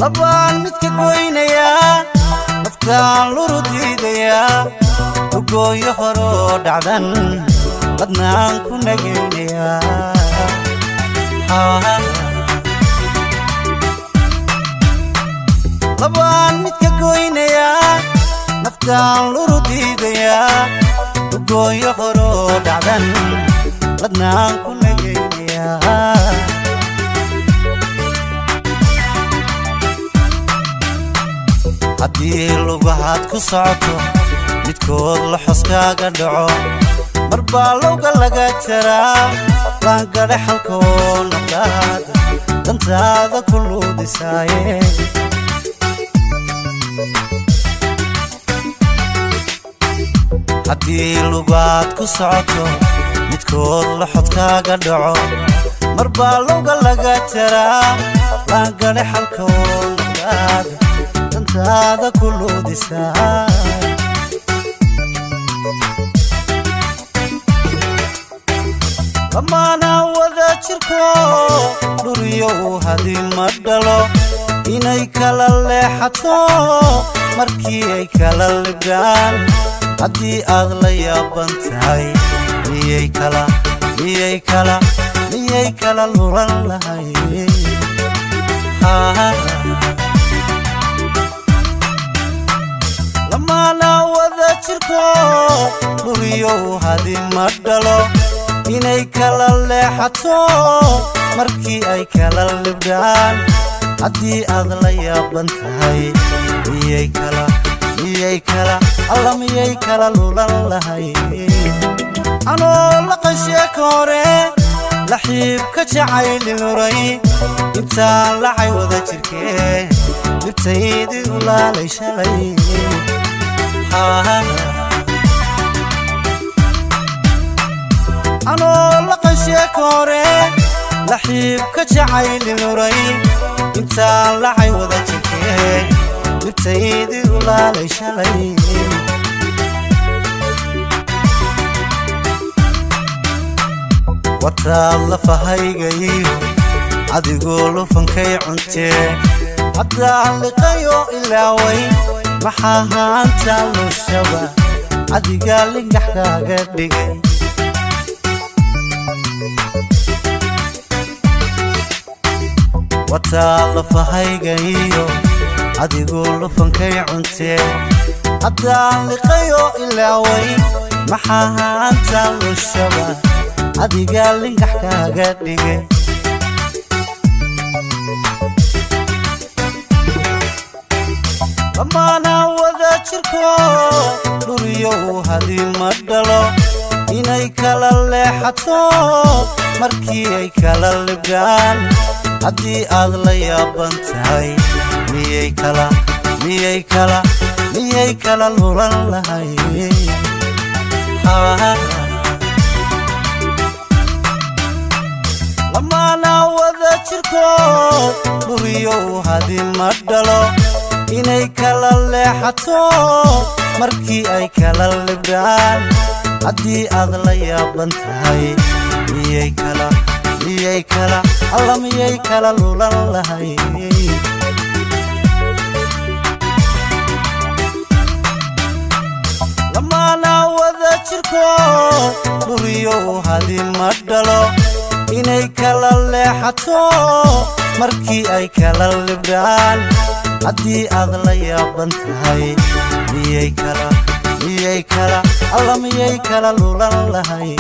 Labaan midka goynayaa, naftaan luru diidayaa, lugooyo horoo dhacdan badnaan ku nagaynayaa. Labaan midka goynayaa, naftaan luru diidayaa, lugooyo horoo dhacdan badnaan ku nagaynayaa. Haddii lugahaad ku socoto midkood laxoskaaga dhaco, mar baa lowga laga jaraa, laangadhe xalkoo noqdaad dantaada ku luudisaaye. Haddii lugaad ku socoto midkood laxodkaaga dhaco, mar baa lowga laga jaraa, laangadhe xalkoo noqdaad dantaada ku luudisaa. Lamaana wada jirko dhuriyo hadii ma dhalo, inay kala leexato markii ay kala libdhaan. Haddii aad la yaaban tahay, miyay kala miyay kala miyay kala lulan lahay? Lamaana wada jirko dhuriyo hadii ma dhalo, inay kala leexato markii ay kala libdhaan. Haddii aad la yaaban tahay, miyay kala miyay kala alla miyay kala lulan lahay? Anoo laqan sheeko hore laxiibka jacayli luray, intaan lacay wada jirkee libtaydii u laalay shalay. Anoo laqan sheeko hore laxiibka jacayli luray, intaan lacay wada jirkee libtaydii u laalay shalay. Wataad lafahaygayo adigoo lufankay cuntee, haddaan liqayo ilaaway, maxaa haanta lushaba adigaa lingax kaaga dhigay? Wataa lafahaygayo adigoo lufankay cuntee, haddaan liqayo ilaaway, maxaa haanta lushaba adigaa lingax kaaga dhigay? Lamaana wada jirko dhuriyo hadii ma dhalo, inay kala leexato markii ay kala libdhaan. Haddii aad la yaaban tahay, miyay kala miyay kala miyay kala lulan lahay? Lamaana wada jirko dhuriyo hadii ma dhalo, inay kala leexato markii ay kala libdhaan. Haddii aad la yaaban tahay, miyay kala miyay kala alla miyay kala lulan lahay? Lamaana wada jirko dhuriyo hadii ma dhalo, inay kala leexato markii ay kala libdhaan. Haddii aad la yaaban tahay, miyay kala miyay kala alla miyay kala lulan lahay?